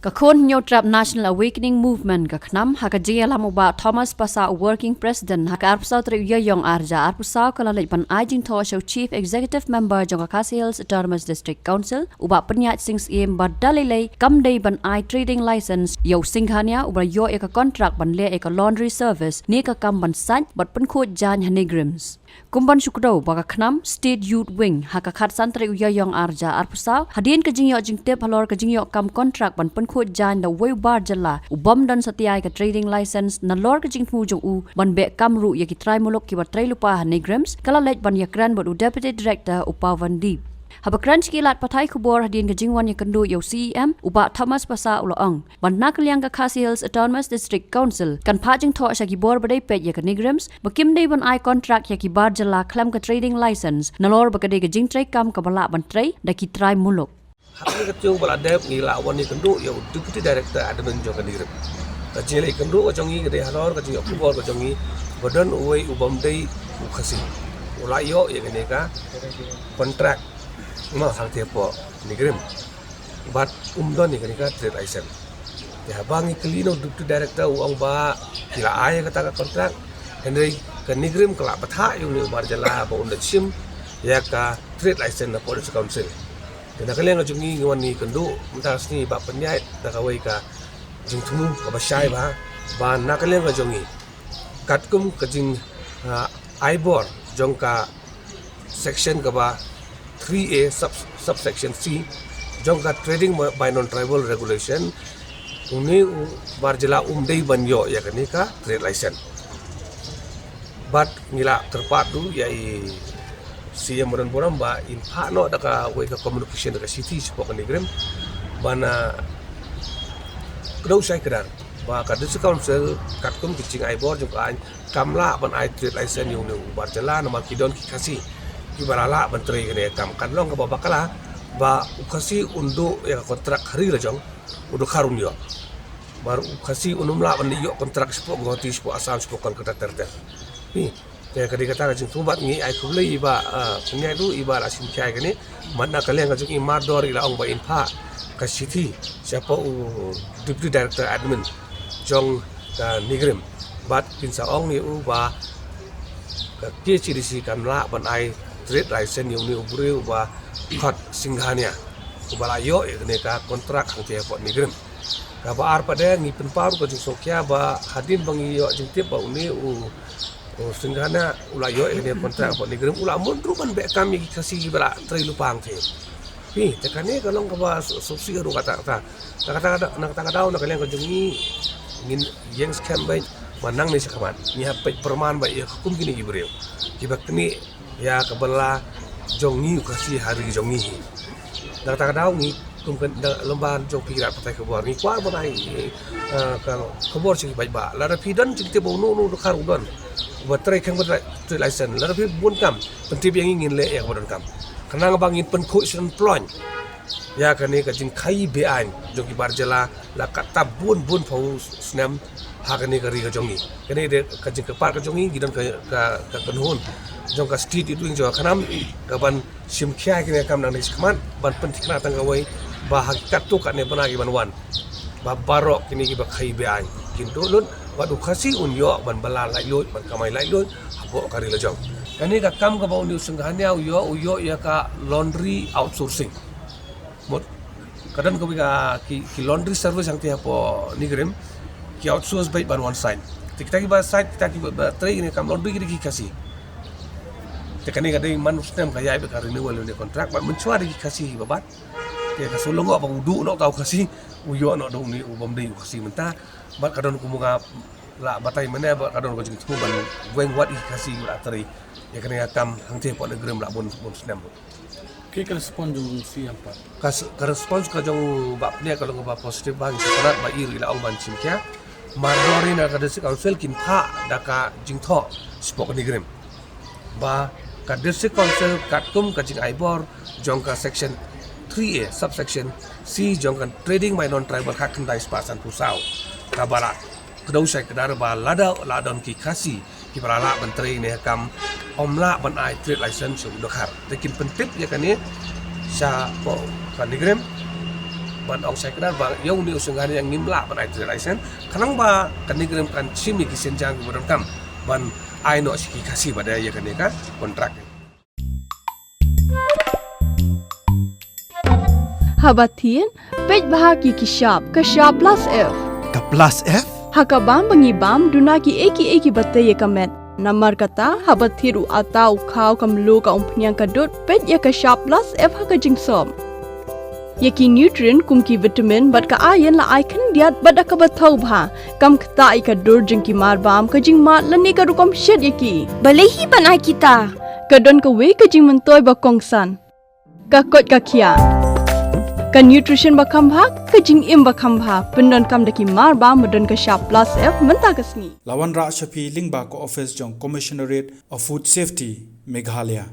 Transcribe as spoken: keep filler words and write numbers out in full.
Ka Khun Hynñiewtrep National Awakening Movement, ka KHNAM, ha ka jingïalam u Bah Thomas Passah, u Working President, ha ka arphew saw tarik u Ïaïong arhajar arphew saw, ka la leit ban ai jingthoh sha u Chief Executive Member jong ka Khasi Hills Autonomous District Council, u Bah Pynïaid Sing Syiem, ba da lei lei kam dei ban ai trading license ïa u Singhania uba ïoh ïa ka contract ban leh ïa ka laundry service ne ka kam ban sait bad pynkhuid jaiñ ha NEIGRIHMS. Kum ban shu kdew ba ka KHNAM State Youth Wing, ha ka khatsan tarik u Ïaïong arhajar arphew saw, hadien ka jingïoh jingtip halor ka jingïoh kam contract ban pynkhuid jaiñ da uwei u bar jylla u bym don satia ïa ka trading license nalor ka jingthmu jong u ban beh kam ruh ïa ki trai muluk kiba trei lypa ha NEIGRIHMS, ka la leit ban ïakren bad u Deputy Director, u Pawan Deep. Haba kren sha ki lad pathai khubor hadien ka jingwan ïakynduh ïa u CEM, u Bah Thomas Passah u la ong ba na ka liang ka Khasi Hills Autonomous District Council kan phah jingthoh sha ki bor ba dei peit ïa ka NEIGRIHMS ba kim dei ban ai contract ïa ki bar jylla khlem ka trading license nalor ba ka dei ka jingtrei kam kaba lah ban trei da ki trai muluk. Ha kane ka taïew ba la dep ngi la wan ïakynduh ïa u Deputy Director Admin jong ka NEIGRIHMS. Ka jingleit ïakynduh ka jong ngi ka dei halor ka jingïoh khubor ka jong ngi ba don uwei u bym dei u Khasi u la ïoh ïa kane ka contract, ma, hangtei hapoh NEIGRIHMS. Bad um don ïa kane ka trade license. Te haba ngi kylli na u Deputy Director, u ong ba ki la ai ïa kata ka contract, hynrei ka NEIGRIHMS ka la bthah ïa une u bar jylla ba un da shim ïa ka trade license napoh District Council. Te na ka liang ka jong ngi ngi wan ïakynduh mynta ka sngi, Bah Pynïaid, da kawei ka jingthmu kaba shai bha, ba na ka liang ka jong ngi, katkum ka jing, ah, ai bor jong ka section kaba three A sub, subsection C jong ka Trading by Non-Tribal Regulation, une u bar jylla um dei ban ïoh ïa kane ka trade license. Bad ngi la kyrpad ruh ïa i CEM Wadon Burom ba in phah noh da kawei ka communication da ka shithi shapoh ka NEIGRIHMS ban, ah, kdew shai kdar ba ka District Council katkum ki jingai bor jong ka aiñ kam lah ban ai trade license ïa une u bar jylla namar ki don ki Khasi kiba la lah ban trei kane ka kam. Kan long kaba bakla ba u Khasi un duh ïa ka contract ha ri la jong, u dkhar un ïoh. Namar u Khasi un ym lah ban ïoh contract shapoh Guwahati, shapoh Assam, shapoh Kolkata ter ter. Phi, te ka dei kata ka jingthmu bad ngi ai khublei ïa i Bah, ah, Pynïaid ruh iba la shim khia ïa kane. Bad na ka liang ka jong i Mardor i la ong ba in phah ka shithi shapoh u Deputy Director Admin jong ka NEIGRIHMS. Bad kin sa ong ïa u ba ka KHADC kan lah ban ai trade license ïa une u briew uba khot Singhania uba la ïoh ïa kane ka contract hangtei hapoh NEIGRIHMS. Kaba ar pat de ngi pynpaw ruh ka jingsngewkhia ba hadien ba ngi ïoh jingtip ba une u, u Singhania u la ïoh ïa kane ka contract hapoh NEIGRIHMS, u la mut ruh ban beh kam ïa ki Khasi kiba la trei lypa hangtei. Phi, te kane ka long kaba sngewsih ruh kata kata. Na kata ka daw, na kata ka daw na ka liang ka jong ngi ngin ïeng skhem beit ba nangne shakhmat ngi hap peit pyrman beit ïa ka kum kine ki briew kiba knieh ïa ka bylla jong ngi u Khasi ha ri jong ngi hi. Na kata ka daw ngi kum ka, da, lyngba jong phi ki lad pathai khubor ngi kwah ban ai, eh, ka khubor sha ki paidbah. Lada phi don jingtip ba uno uno u dkhar u don uba trei khlem ka trade license, lada phi bun kam, pyntip ïa ngi, ngin leh ïa kaba donkam. Khnang ba ngin pynkhuid shen ploiñ ïa kane ka jingkhaii be-aiñ jong ki bar jylla la katta bun bun phew snem ha kane ka ri ka jong ngi. Kane de ka jingkyrpad ka jong ngi, ngi don ka, ka, ka kynhun jong ka State Youth Wing jong ka KHNAM ka ban shim khia ïa kane ka kam nangne shakhmat, ban pynthikna tang kawei ba ha ki katto katne bnai ki ban wan, ba baroh kine kiba khaii be-aiñ kin duh lut bad u Khasi un ïoh ban bylla laitluid, ban kamai laitluid hapoh ka ri la jong. Kane ka kam kaba une u Singhania u ïoh, u ïoh ïa ka laundry outsourcing. Mut ka don kawei ka ki, ki laundry service hangtei hapoh NEIGRIHMS ki outsource beit ban wan sait. Te kita kiba sait, kita kiba trei ïa kane ka kam laundry ki dei ki Khasi. Te kane ka dei man u snem ka ïaid beit ka renewal ïa une u contract, bad mynshuwa dei ki Khasi kiba bat. Te ka shu lyngngoh ba u duh noh uta u Khasi, u ïoh noh da une u bym dei u Khasi mynta. Bad ka don kumba nga la batai mynne, bad ka don ka jingthmu ban weng wat ïa ki Khasi kiba la trei ïa kane ka kam hangtei hapoh NEIGRIHMS la bun, bun snem. Ki ka respond jong u CEM pat? Ka s-, ka response ka jong u Bah Pynïaid ka long kaba positive, ba ngi sngewtynnat ba i ruh i la ong ban shim khia. Mardor na ka District Council kin phah da ka jingthoh shapoh ka NEIGRIHMS ba ka District Council katkum ka jingai bor jong ka section three A, subsection C jong ka Trading by Non-Tribal khatkhyndai spah sanphew saw, kaba la kdew shai kdar ba lada la don ki Khasi kiba la lah ban trei ïa kane ka kam, ym lah ban ai trade license sha u dkhar. Te kin pyntip ïa kane shapoh ka NEIGRIHMS Ban ong shai kdar ba ïa une u sngewbha ïa ngim lah ban ai te license. Khnang ba kane ka rim kan shim ïa ki sienjang kiba donkam ban ai noh sha ki Khasi ba dei ïa kane ka kontrak. Haba thied, peit bha ki ki shap, ka shap plus F. Ka plus F? Ha ka bam ba ngi bam, duna ki ei ki ei kiba tei ïa ka met. Namar kata, haba thied u atta, u khaw, ka mluh, ka umphniang, ka dud, peit ïa ka shap plus F ha ka jingsop. Ïa ki nutrient kum ki vitamin bad ka iron la ai khyndiat bad da kaba thaw bha. Kam ktah ïa ka dur jong ki mar bam, ka jingmad lane ka rukom shet ïa ki. Balei hi ban ai kita? Ka don kawei ka jingmyntoi ba kongsan. Ka koit ka khiah. Ka nutrition ba kham bha, ka jingim ba kham bha. Pyndonkam da ki mar bam ba don ka shap plus F mynta ka sngi. La wanrah sha phi lyngba ka office jong Commissionerate of Food Safety, Meghalaya.